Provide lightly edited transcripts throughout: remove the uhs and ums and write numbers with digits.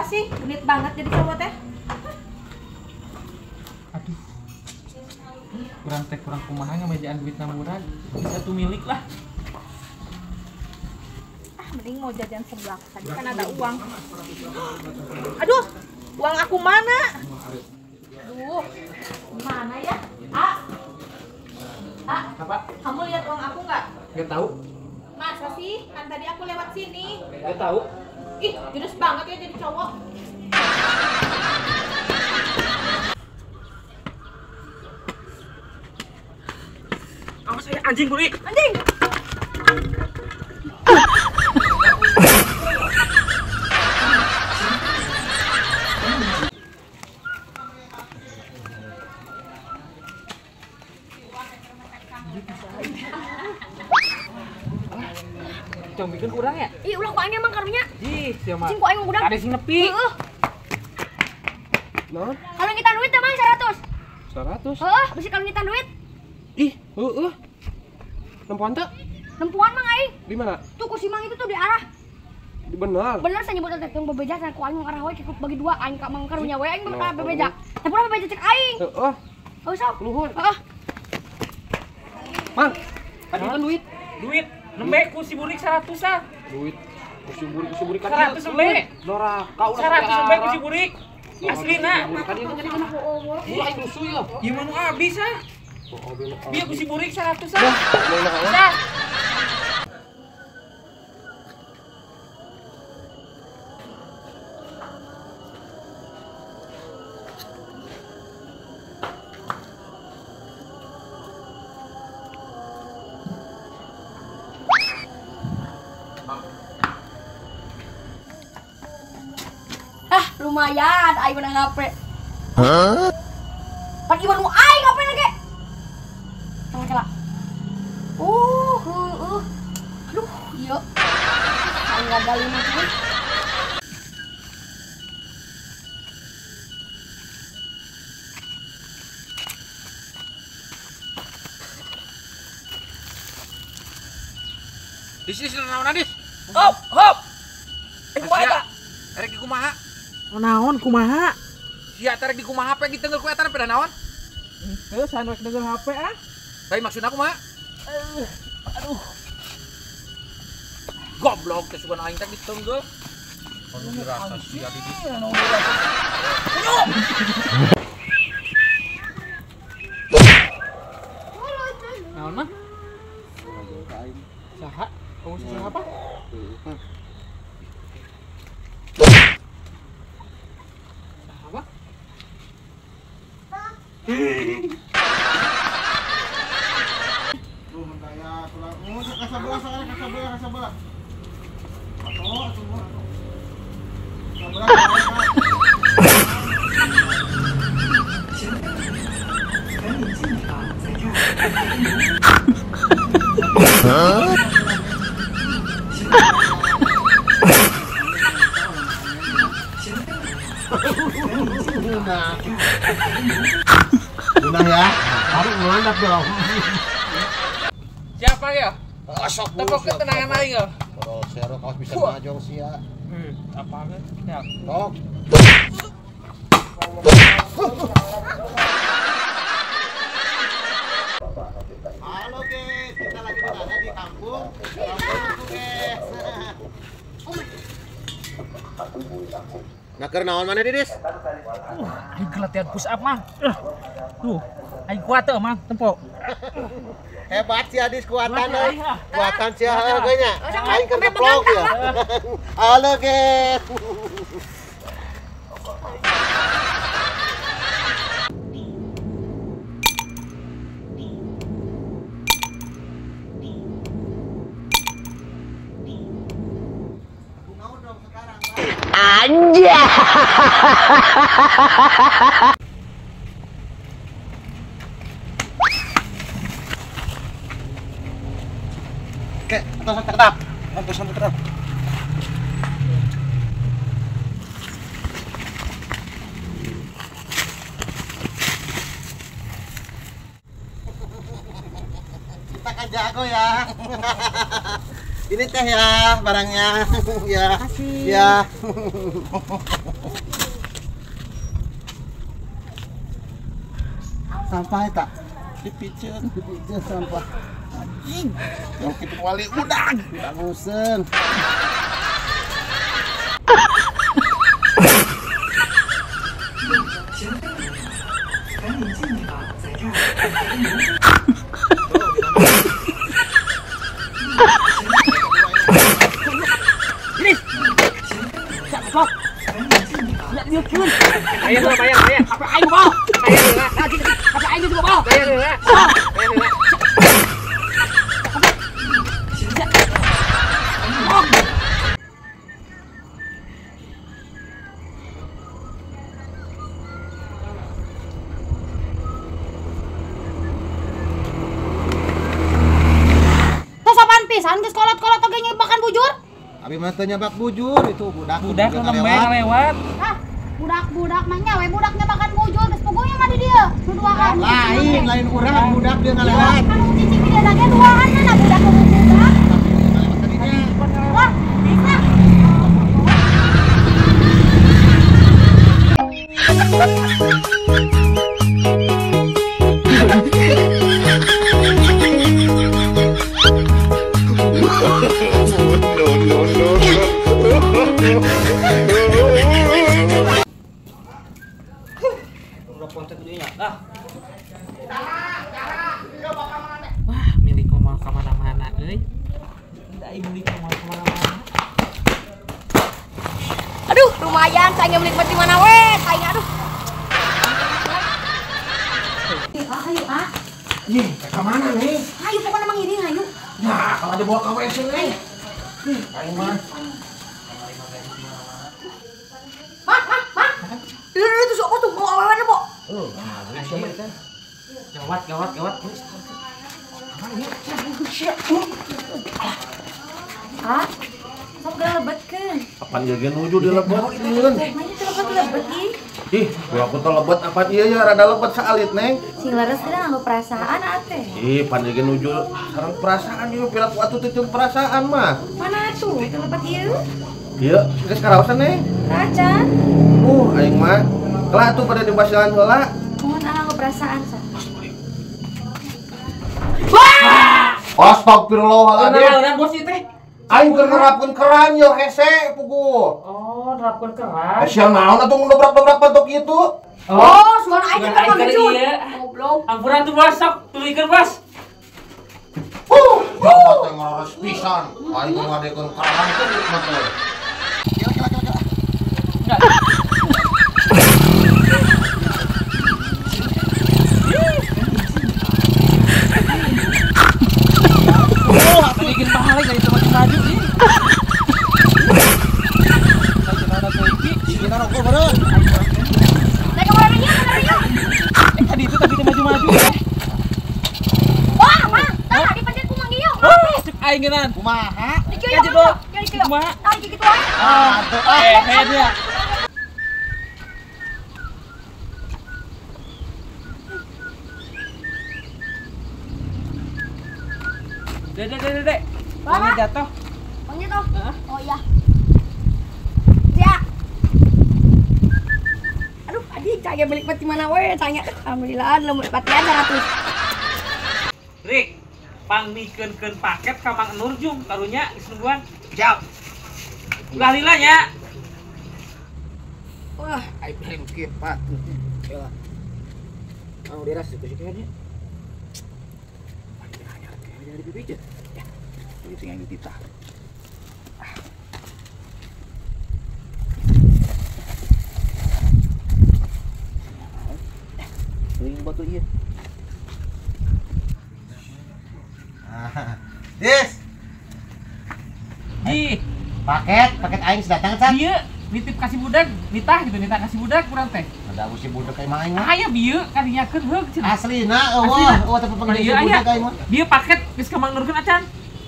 sih? Genit banget jadi cowok teh. Aduh. Kurang teh kurang kumaha ngamejaan duit murah. Bisa tuh milik lah. Ah, mending mau jajan seblak. Tadi kan ada uang. Aduh, uang aku mana? Aduh, mana ya? Ah. Ah, apa? Kamu lihat uang aku nggak? Nggak tahu. Masa sih? Kan tadi aku lewat sini. Nggak tahu. Ih, jurus banget ya jadi cowok. Awas saya anjing burik. Anjing. Combikeun urang ya? Ih, ulah ku aing emang karunya. Ih, sia mah. Cing ku aing mah budak. Ada sing nepi. Heeh. Naon? Kalau ngitan duit emang 100. 100? Heeh, bisi kalau ngitan duit. Ih, heeh. Nempuan teu? Nempuan mang aing. Di mana? Tuh ku si Mang itu tuh di arah. Bener. Bener saya nyebut teh tong bebeja ku aing arah we cukup bagi dua aing ka mang karunya we aing mah bebeja. Tapi ulah bebeja cek aing. Heeh. Heuh sok. Nuhun. Heeh. Mang, tadi kan duit. Duit. Nembe ku si burik 100 ah. Duit ku si burik 100 nembe. Doraka ulah 100 nembe ku si burik. Aslina. Tadi itu jadi mana? Ulah aing rusuh ya. Ieu mah nu abis ah. Bieu ku si burik 100 ah. Sah. Ah, lumayan aing menang HP. Hah? Pan ieu nu aing HP lagi. Kela-kela. Aduh, ieu. Aing gagal mah euy. Dis, dis, naon dis? Hop, hop. Kumaha eta? Erek di kumaha? Naon kumaha? Sia terek di kumaha HP ditenggel ku eta pada naon? Henteu saha rek denggel HP ah. Bae maksudna kumaha? Aduh. Goblok teh sugan aing teh ditenggel. Anu dirasa sia di dis. Naon mah? Saha? Kamu saha apa? Saha apa? Huh? Udah ya, baru melandak dong. Siapa ya? Sok tepok ketenangan aing ya. Kalau sero kaos bisa majong sia. Apa kan? Ya. Tok. Halo guys, kita lagi berada di kampung. Kampung guys. Nah, keur naon mana Didis? Aing latihan push up mah. Tuh, aing kuat teu mah tempo. Hebat si Adis kuatan euy. Kuatan sia heuh nya. Aing keur ngeplok ya. Halo guys. Anjay. Oke, atas tetap. Atas tetap. Kita kan jago ya. Ini teh ya barangnya. Ya. Ya. Sampah tak? Dipiceun, dipiceun sampah. Anjing. Yang kitu wali udang. Baguseun. Bayar lah, bayar, bayar. Apa aing mau? Bayar lah. Apa aing juga mau? Bayar lah. Bayar lah. Sopan pisan geus kolot-kolot oge nyebakan bujur. Abi mah teu nyebak bujur itu budak. Budak lembe lewat. Hah? Budak-budak mah nya we budak nyebakan bujur geus puguhnya mah di dieu. Nu duaan. Lain, lain urang budak dia ngalewat. Anu cicing di dieu ge duaan na budak budak. Wah, bisa. Wah, milik mau kemana-mana, euy. Milik mau kemana-mana. Aduh, lumayan saya milik di mana we, saya aduh. Ayo, ah. Ih, ke mana nih? Ayo pokoknya mang ini ayo. Nah, kalau dibawa ke WC nih. Ih, aing mah. Mak, mak, mak. Dulu tuh sok tuh mau awewe po. Oh, nah, siapa itu? Gawat, gawat, gawat. Hah? Sok geus lebetkeun. Apaan ieu nuju dilebetkeun? Manya teu lebet-lebet ih. Ih, gua aku teh lebet apaan ieu ya rada lebet saalit, Neng. Sing leres teh nganggo perasaan ate. Ih, pan ieu nuju sareng perasaan ieu pira ku atuh teh perasaan mah. Mana tuh teu lebet ieu? Ieu geus karaosan, Neng. Kacan. Aing mah kelah atuh pada dibasilan heula. Mohon nganggo perasaan sok. Astagfirullahaladzim. Naon bos ieu teh? Aing keur nerapkeun keran yo hese puguh. Oh, nerapkeun keran. Sia naon atuh ngedobrak-dobrak batok kitu? Oh, suara aing teh ngejun. Goblok. Ampura tuh bos, sok tuluykeun bos. Bapak teh ngaraos pisan. Aing ngadekeun keran teh mah teh. Kira kira kira. Enggak. Bikin pahala dari tempat maju ih. Tadi itu tadi maju-maju. Wah, mah, tah dipencet ku Mang Gio. Cek aing geunan. Kumaha? Dikieu. Kumaha? Tarik kitu wae. Ah, eh dia. Dek, dek, dek, dek. Uangnya jatuh. Uangnya jatuh? Oh iya. Ya. Aduh, adik caya beli peti mana we, caya. Alhamdulillah, belum patian 100. Rik, pangmikeun-keun paket ka Mang Nur jung karunya geus nungguan. Siap. Ulah lila nya. Wah, aing paling kieu Pak. Heula. Anu diras itu sih kayaknya. Dari bibit ya. Ini sing yang dititah. Teuing batu ieu. Dis. Di paket aing datang can. Ieu nitip kasih budak, nitah gitu, nitah kasih budak kurang teh. Ada si budak kayak mah aing mah. Aya bieu karinyakeun heug cenah. Aslina eueuh, eueuh teh pepenggih si budak aing mah. Bieu paket geus ka Mang Nurkeun acan.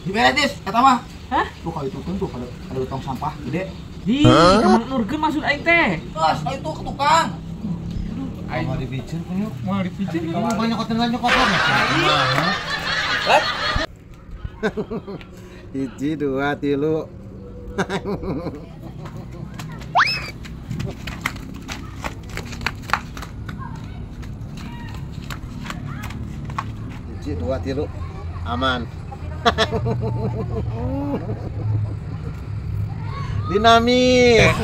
Dibere Dis, eta mah. Hah? Tuh kalau itu tuh ada tong sampah gede. Di ka Mang Nurkeun maksud aing teh. Terus itu ke tukang. Aduh, aing mau dipicen punya. Mau dipicen. Banyak kotoran kotor. 1, 2, 3. 1, 2, 3. Aman. Dinamis.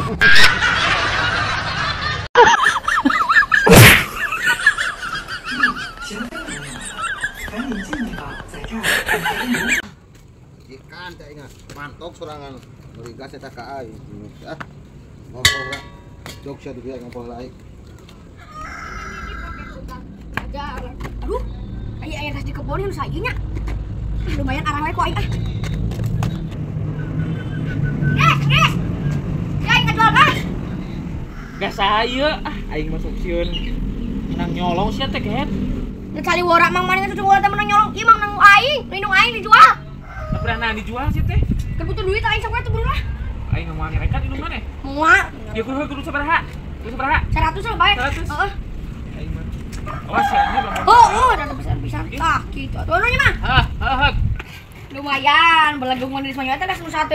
Ikan teh ingat mantok sorangan beri gas eta ka aing. Ah. Ngompol lah. Jog sia di ngompol lah aing. Aduh, aya gas di kebon yang saja nya. Lumayan arah we ku aing ah. Gas, gas. Ya aing ngajual gas. Gas saya ah aing masuk sieun. Menang nyolong sia teh kehet. Ngecali wora mang maneh cucu wora teh menang nyolong. Ieu mang nang aing, lindung aing dijual. Pernah dijual sih teh. Keur butuh duit aing sok we tuh buru lah. Aing moal ngerekat indung maneh. Moal. Ya kudu sabaraha? Kudu sabaraha? 100 lah bae. 100. Heeh. Aing mah. Awas ya, ini belum. Oh, ada besar-besar. Tah kitu atuh anu nya mah. Heeh, heeh. Lumayan, belagung mana di Spanyol teh langsung satu.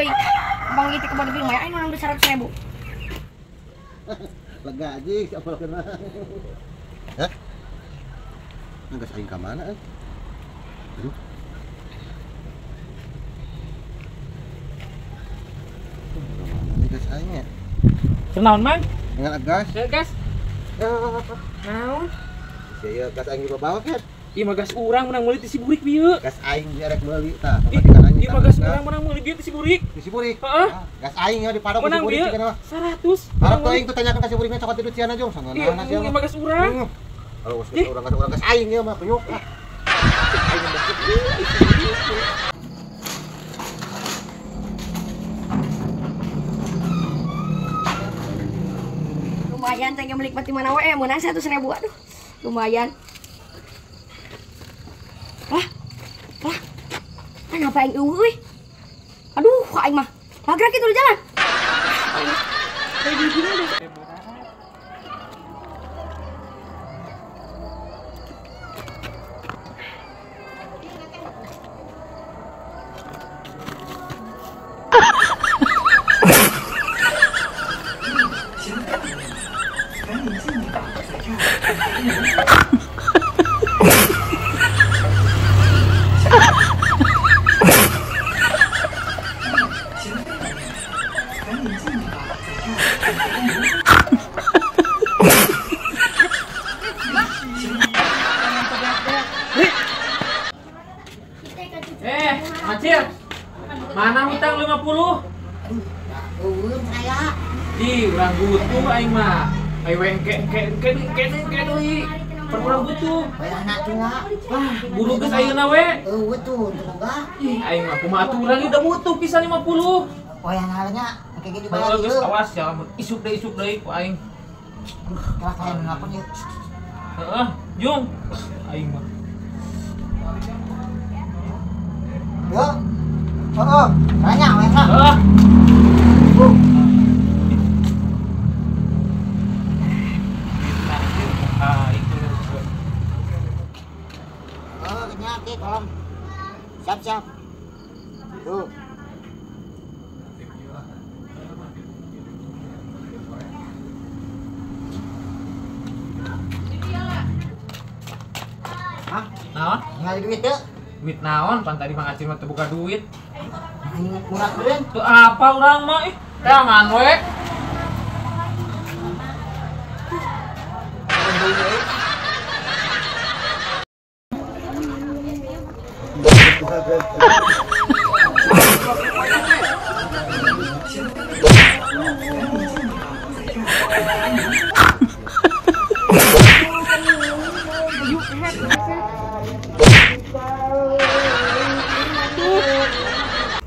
Bang gitu ke bawah lumayan aing menang 100.000. Lega aja siapa kena. Hah? Gas aing ka mana euy? Aduh. Mana gas aing ya? Kenaon, Mang? Dengan gas. Gas. Naon? Sia gas aing dibawa kan? Ieu mah gas urang menang meuli ti si burik bieu. Gas aing rek meuli tah. Ieu mah gas urang menang meuli bieu ti si burik. Ti si burik? Heeh. Gas aing ya dipadok ku si burik cenah mah. 100. Harap tuh aing tuh tanyakan ka si buriknya cokot tidur ciana jong. Sangeunahna sia. Ieu mah gas urang. Kalau gas urang gas aing ieu mah kunyuk. Lumayan teh menikmati mana we meunang 100.000 aduh. Lumayan. Lah. Lah. Kenapa aing eueuh euy? Aduh, aing mah. Lagrak kitu di jalan. Acil, mana hutang 50? Aduh, saya. Di, urang butuh aing mah. Aing we engke engke deui. Per urang butuh. Bayarna tua. Wah, buru geus ayeuna we. Eueuh tuh, boga. Ih, aing mah kumaha aturan ieu udah butuh pisan 50. Wayahna nya engke ge dibayar ieu. Awas ya lamun isuk deui ku aing. Kalah kaya nelpon ieu. Heeh, Jung. Aing mah. Yo. Oh, banyak wayahna. Heeh. Oh, kenyang ke kolom. Siap-siap. Tuh. Hah? Naon? Ngali duit teu? Duit naon? Pan tadi Mang Acil mah teu boga duit. Murah beureun. Teu apa urang mah ih. Tangan we.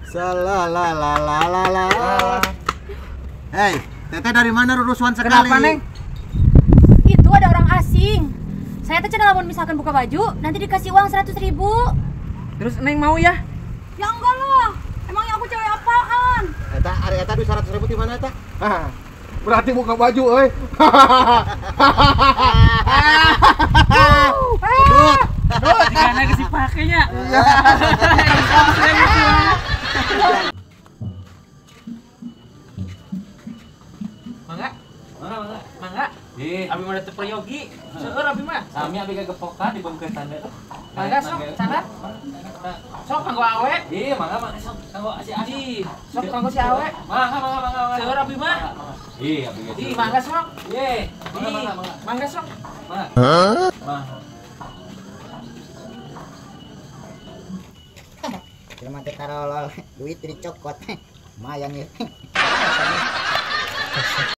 Salalalalalala. Hei, teteh dari mana rurusuhan sekali? Kenapa, Neng? Itu ada orang asing. Saya tuh cenah lamun misalkan buka baju, nanti dikasih uang 100.000. Terus Neng mau ya? Ya enggak lah. Emangnya aku cewek apaan? Eta, ari eta duit 100.000 di mana eta? Berarti buka baju euy. Pedut. Pedut, jigana geus dipake nya. Iya. mah teu peryogi. Seueur abi mah. Sami abi kagepokan di bengketan teh. Mangga sok, catat. Sok kanggo awe. Iya, mangga mangga sok kanggo si Adi. Ih, sok kanggo si awe. Mangga mangga mangga mangga. Seueur abi mah. Iya, abi ge. Ih, mangga sok. Ye, mangga Ih, mangga mangga. mangga sok. Mangga. Mangga. Jelema teh tarolol, duit dicokot. Lumayan ya.